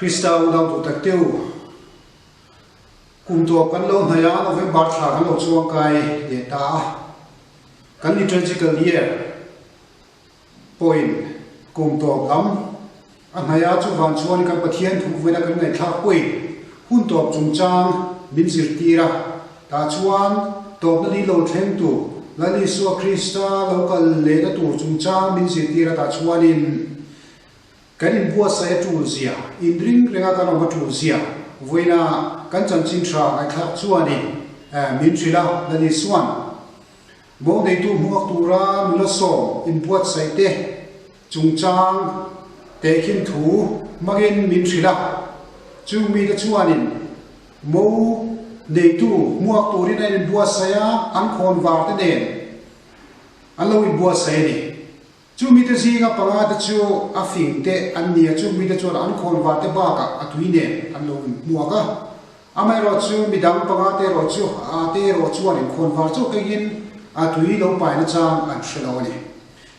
Krista unau duh tak teu, kum tawp kan lo hnaih a, November thla kan lo chuangkai leh ta a, kan liturgical year pawhin kum tawp lam a hnaih a, chuvang chuan kan Pathian thu vawiina kan ngaihthlak pawhin hun tawp chungchang min zirtir a, tah chuan tawpna li lo thleng tur Lal Isua Krista lo kal lehna tur chungchang min zirtir a, tah chuanin Kan inbuatsaih a tul zia, inring renga kan awm a tul zia vawiina kan chanchin tha ngaihthlak chuanin min hrilh a, Lali chuan mo neitu hmuak tura nula sawm inbuatsaih te chungchang tehkhin thu hmangin min hrilh a, chung mite chuanin mo neitu hmuak turin an inbuatsaih a, an khawnvar te nen an lo inbuatsaih a ni. Chu mite zinga panga te chu a fing te an ni a, chu mite chuan an khawnvar te bakah a tui nen an lo inhmuak a. Amaherawh chu midang panga te erawh chu a te erawh chuan inkhawnvar chauh kengin a tui lo pai nachang an hre lo a ni.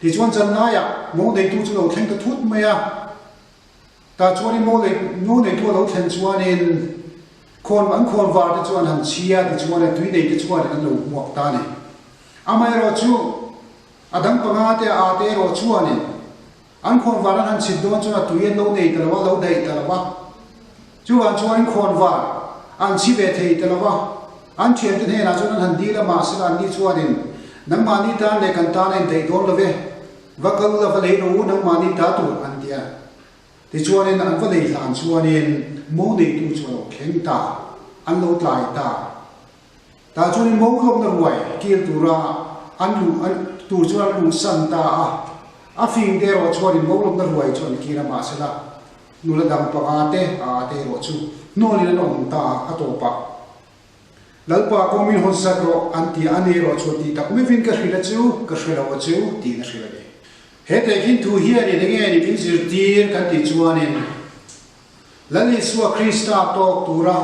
Tichuan zanlaiah mo neitu chu lo thleng ta thut mai a, tah chuanin mo nei mo neitu a lo thlen chuanin khawn an khawnvar te chu an han chhia tichuan a tui nei te chuanin an lo hmuak ta a ni. Amaherawh chu A dang panga te a aa te erawh chuanin an khawnvar an han chhit dawn chuan a tui an lo nei ta lo a, lo daih ta lo va. Chuvang chuanin khawnvar an chhi ve thei ta lo va. An thiante hnenah chuan an han dil a, mahse anni chuanin, Nangmahni tan leh kan tan a indaih dawn lo ve, va kal la va lei rawh u, nangmahni ta tur, an ti a. Tichuanin an va lei hlan chuanin mo neitu chu a lo thleng ta, an lo tlai ta. Tah chuanin mo lawmna ruai kil tura an luh tur chuan an luhsan ta a, a fing te erawh chuanin mo lawmna ruai chu an kil a, mahsela nula dang panga te a te erawh chu hnawlin an awm ta a, a tawpah Lalpa kawng min hawn sak rawh an ti a, ani erawh chuan tih tak meuhin ka hrilh a chu, ka hre lo a chu tiin a hrilh a ni. He tehkhin thu hianin enge ni min zirtir kan tih chuanin, Lal Isua Krista tawk tura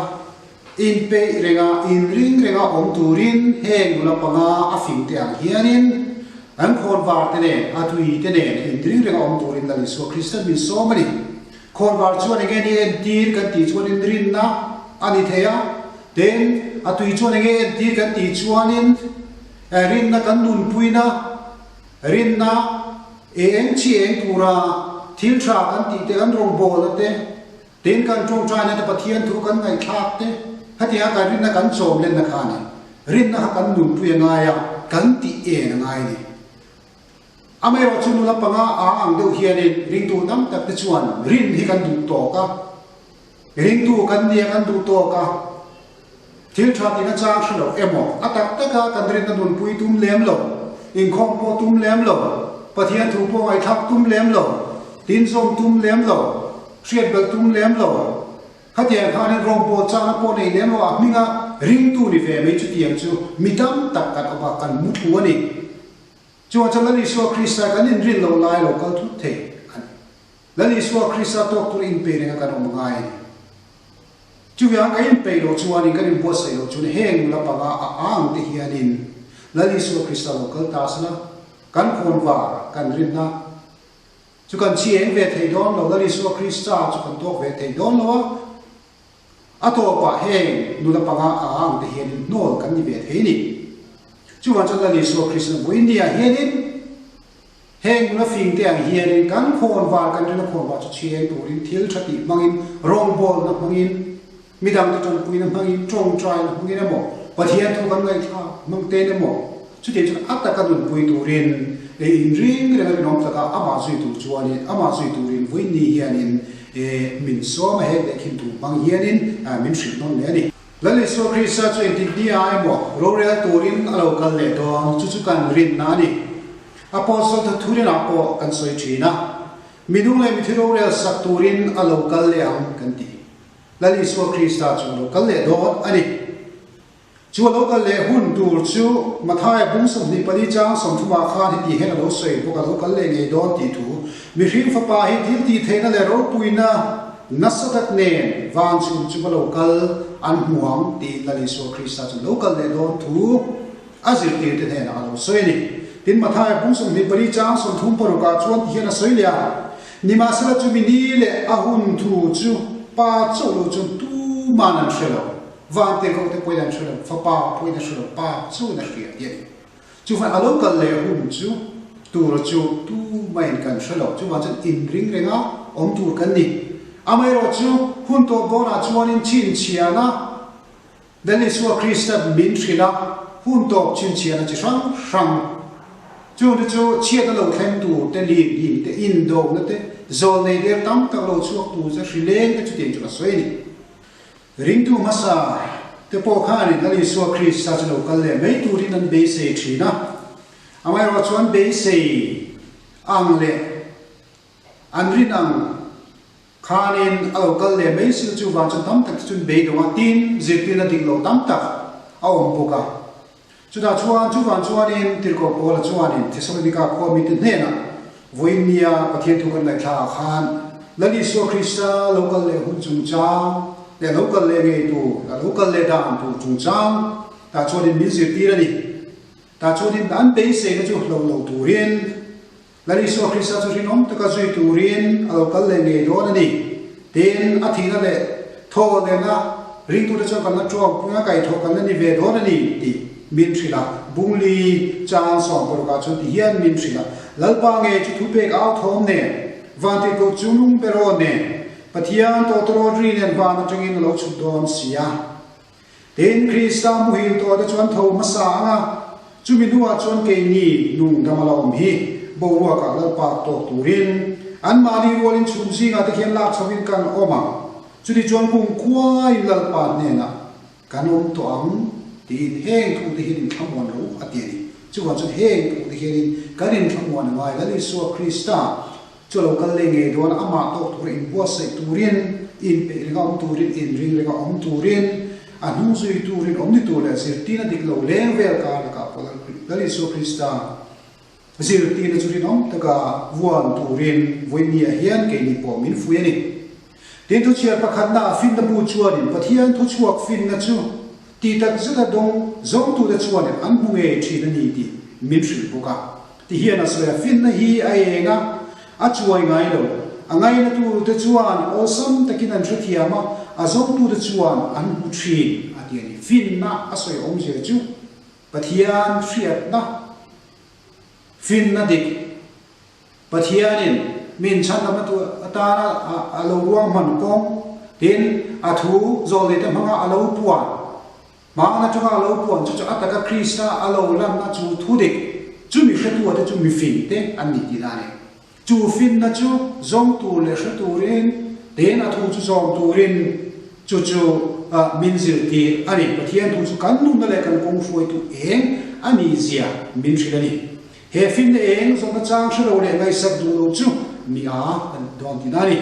inpeih renga inring renga awm turin heng nula panga a fing te ang hianin an khawnvar te nen a tui te nen inring renga awm turin Lal Isua Krista min sawm a ni. Khawnvar chuan enge ni entir kan tih chuanin rinna a ni thei a, tin a tui chuan enge entir kan tih chuanin rinna kan nunpuina, Rinna, eng chi eng tura thil tha kan tih te, kan rawngbawlna te, tin kan tawngtaina te, Pathian thu kan ngaihthlak te, hetianga kan rinna kan chawm lenna kha a ni. Rinna kha kan nunpui a ngai a, kan tih en a ngai a ni. Amaherawh chu nula panga a ang deuh hianin ringtu tam tak te chuan rin hi kan duh tawk a, ringtu kan nia kan duh tawk a, Thil tha tina chang hre lo emaw, a tak taka kan rinna nunpui tum lem lo, inkhawm pawh tum lem lo, Pathian thu pawh ngaihthlak tum lem lo, tinzawm tum lem lo, hriat belh tum lem lo, khatiang khanin rawngbâwl chakna pawh nei lem lo a hminga ringtu ni ve mai chutiang chu mi tam tak kan awm a, kan mu thu a ni. Chuan chuan Lal Isua Krista kan inrin loh lai lo kal thut thei a ni. Lal Isua Krista tawk tur inpei renga kan awm ngai a ni. Chuvang kan inpeih loh chuanin, kan inbuatsaih loh chuan heng nula panga a ang te hianin Lal Isua Krista lo kal ta sela, kan khawnvar kan rinna chu kan chhi eng ve thei dawn lo, Lal Isua Krista chu kan tawk ve thei dawn lo a, a tawpah heng nula panga a ang te hianin hnawl kan ni ve thei ni. Chuvang chuan Lal Isua Krista vawiin ah hianin, Heng nula fing te ang hianin kan khawnvar kan rinna khawnvar chu chhieng turin thil tha tih hmangin, rawngbawlna hmangin, midangte tanpuina hmangin, tawngtaina hmangin emaw, Pathian thu kan ngaihthlak hmang ten emaw, chutiang chuan a taka nunpui turin leh inring renga rinawm taka amah zui tur chuanin, amah zui turin vawiin hianin min sawm a, heng leh khin tur hmang hianin min hrilh nawn leh a ni. Lal Isua Krista chu engtik nia emaw rorel turin a lo kal leh dawn, chu chu kan rinna a ni. Apostle tha thurinah pawh kan sawi thin a, minung leh mithi rorel sak turin a lo kal leh ang kan ti. Lal Isua Krista chu a lo kal leh dawn a ni. Chu a lo kal leh hun tur chu Mathaia bung 24 chang 30 ah khan heti hian a lo sawi bawk, a lo kal leh ngei dawn tih thu, Mihring fapa hi thil tih theihna leh ropuina, Nasa tak nen van chhum chu va lo kal an hmu ang tiin Lal Isua Krista chu lo kal leh dawn thu a zirtirte hnenah a lo sawi a ni. Tin, Mathaia bung 24 chang 36 ah chuan ti hian a sawi leh a, Nimahsela chumi ni leh a hun thu chu Pa chauh lo chuan tuman an hre lo. Van tirhkoh te pawhin an hre lo, Fapa pawhin a hre lo, Pa chauhin a hria tih a ni. Chuvang a lo kal leh hun chu tur chu tumahin kan hre lo. Chuvang chuan inring renga awm tur kan ni. Amaherawhchu hun tawp dawnah chuanin chhinchhiahna Lal Isua Krista min hrilh a, hun tawp chhinchhiahna chi hrang hrang, chungte chu chhiatna lo thleng tur te, lirnghing te, indona te, zawlnei der tam tak lo chhuak tur che hrileng te chutiang chu a sawi a ni. Ringtu hmasa te pawh khanin Lal Isua Krista chu lo kal leh mai turin an beisei thin a, amaherawh chuan beisei ang leh an rin ang Khanin a lo kal leh mai sil chu vang chuan tam tak te chuan beidawng a, tin zirtirna dik lo tam tak a awm bawk a. Chutah chuan chu vang chuanin Tirhkoh Paula chuanin Thesalonika khua mite hnenah vawiin nia Pathian thu kan ngaihthlak ah khan Lal Isua Krista lo kal leh hun chungchang leh lo kal leh ngei tur, a lo kal leh dan tur chungchang tah chuanin min zirtir a ni. Tah chuanin an beiseina chu hlo lo turin Lal Isua Krista chu rinawm taka zui turin a lo kal leh ngei dawn a ni. Tin, a thihna leh thaw lehna ringtute chuan kan la ṭuang pung a, kaihthawh kan la ni ve dawn a ni tih min hrilh a. Bungli chang sawmparukah chuan ti hian min hrilh a, Lalpa ngei chu thupek au thawm nen, vantirhkoh chunglung beraw nen, Pathian tawtawrawt ri nen van aṭangin a lo chhuk dawn si a. Tin, Krista muhil tawhte chuan tho hmasa ang a, chumi hnuah chuan keini nung dam a la awm hi boruakah Lalpa tawk turin anmahni rualin chhum zingah te khian lak chhovin kan awm ang. Chuti chuan kumkhuain Lalpa hnenah kan awm tawh ang tiin heng thute hian inthlamuan ro a ti a ni. Chuvang chuan heng thute hianin kan inthlamuan a ngai. Lal Isua Krista Chu lo kal leh ngei dawn amah tawk tura inbuatsaih turin, inpeih renga awm turin, inring renga awm turin, a hnung zui turin awm ni tur leh zirtirna dik lo leng vel kar lakah pawh Lal Isua Krista zirtirna chu rinawm taka vuan turin vawinia hian keini pawh min fui a ni. Tin, thuchhiar pakhatna finna bu chuanin Pathian thuchhuak finna chu tih tak zeta dawng zawngtute chuanin an hmu ngei thin a ni tih min hrilh bawk a. Ti hian a sawi a, finna hi a eng a, a chuai ngai lo. A ngainatute chuan awlsam takin an hrethiam a, a zawngtute chuan an hmu thin a ti a ni. Finna a sawi awmzia chu Pathian hriatna, finna dik, Pathianin min chhandamna tur atana a lo ruang hman kawng, tin, a thu zawlneite hmanga a lo puan, hmang atanga a lo puan chu chu a taka Krista a lo lanna chu thu dik, chu mi hretu te chu mi fing te an ni tihna a ni. Chu finna chu zawng tur leh hre turin, tin, a thu chu zawm turin chu chu min zirtir a ni. Pathian thu chu kan nunna leh kan kawng hruaitu eng a nih zia min hrilh a ni. He finna eng zawhna chang hre lo leh ngaihsak duh lo chu mi a kan dawn tihna a ni.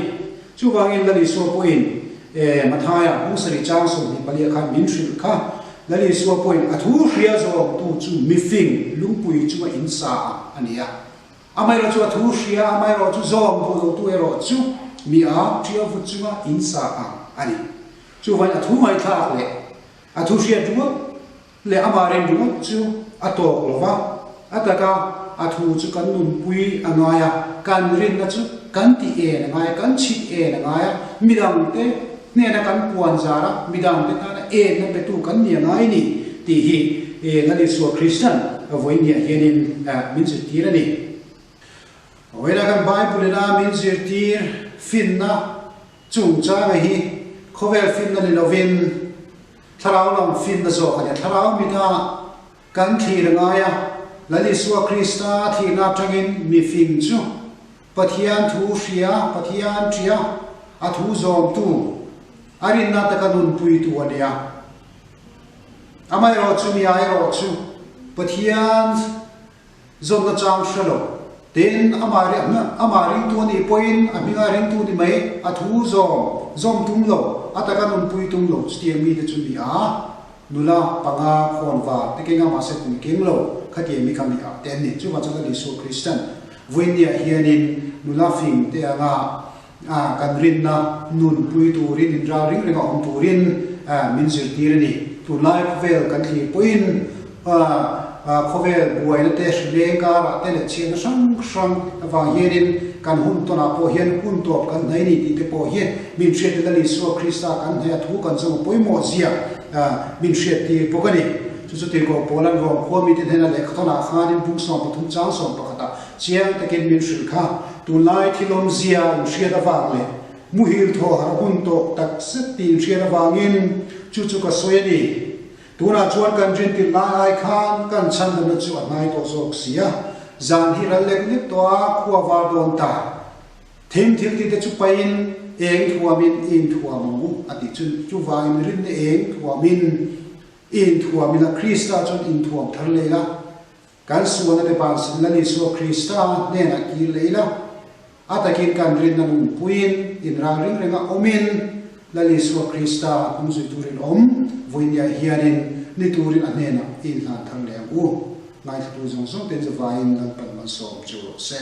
Chuvangin Lal Isua pawhin e Mathaia hmungsarih chang 24 khan min hrilh kha, Lal Isua pawhin a thu hria zawmtu chu mifing lungpui chunga in sa a a ni a. Amaherawh chu a thu hria, amaherawh chu zawm duh lotu erawh chu mi a ṭiau vut chunga in sa ang a ni. Chuvangin a thu ngaihthlak leh a thu hriat ringawt leh amah rin ringawt chu a tawk lo va, a taka a thu chu kan nunpui a ngai a, kan rinna chu kan ti en a ngai a, kan chhit en a ngai a, midangte hnena kan puan zar a, midangte tana enna petu kan ni a ngai ni tih hi Lal Isua Krista'n vawiiniah hianin min zirtir a ni. Vawiina kan Bible-ina min zirtir finna chungchanga hi khawvel finna ni lovin, Thlarau lam finna zawk a ni. Thlarau mita kan thlir a ngai a, Lal Isua Krista thihna atangin mi fing chu Pathian thu hria, Pathian ṭia, a thu zawmtu, a rinna taka nunpuitu a ni a. Amaherawhchu mi airawh chu Pathian Zawnna chang hre lo. Tin, amah amah ringtu a nih pawhin a hminga ringtu ni mai, a thu zawm, zawm tum lo, a taka nunpui tum lo chutiang mite chu mi a, nula, panga, khawnvar te keng a mahse pui keng lo khatiang mi kha mi ah te an ni. Chuvang chuan Lal Isua Kristan vawinia hianin nula fing te anga kan rinna nunpui turin, inral ring ringa awm turin min zirtir a ni. Tunlai khawvel kan thlir pawhin. Khawvel buaina te, hrileng karah te leh chhiatna hrang hrang avang hianin kan hun tawnah pawh hian hun tawp kan hnai ni tih te pawh hi min hriattir Lal Isua Krista kan hnaih a thu kan zawng pawimawh zia min hriattir bawk a ni. Chu chu tirhkoh Paula'n Rom khua mite hnena lehkha thawnah khanin bung 13 chang sawmpakhatah chiang takin min hrilh kha. Tunlai thil awmzia inhriat avang leh muhil thaw harh hun tawh tak zet tih inhriat avangin chu chu ka sawi a ni. Tunah chuan kan rin tirh lai ai khan kan chhandamna chu a hnai tawh zawk si a, zan hi ral lek lek tawh a, khua var dawn ta. Thim thil tih te chu pahin eng thuamin i inthuam ang u a tih chu chuvangin rinna eng thuamin i inthuam ila Krista chuan inthuam thar leh ila, Kan sualna te bansan Lal Isua Krista hnenah kir leh ila, a takin kan rinna nunpuiin inrang ring renga awmin Lal Isua Krista hnung zui turin awm vawinia hianin ni turin a hnenah i inhlan thar leh ang u. Ngaithlatu zawng zawng ten zavaiin Lalpan malsawm chu rawh se.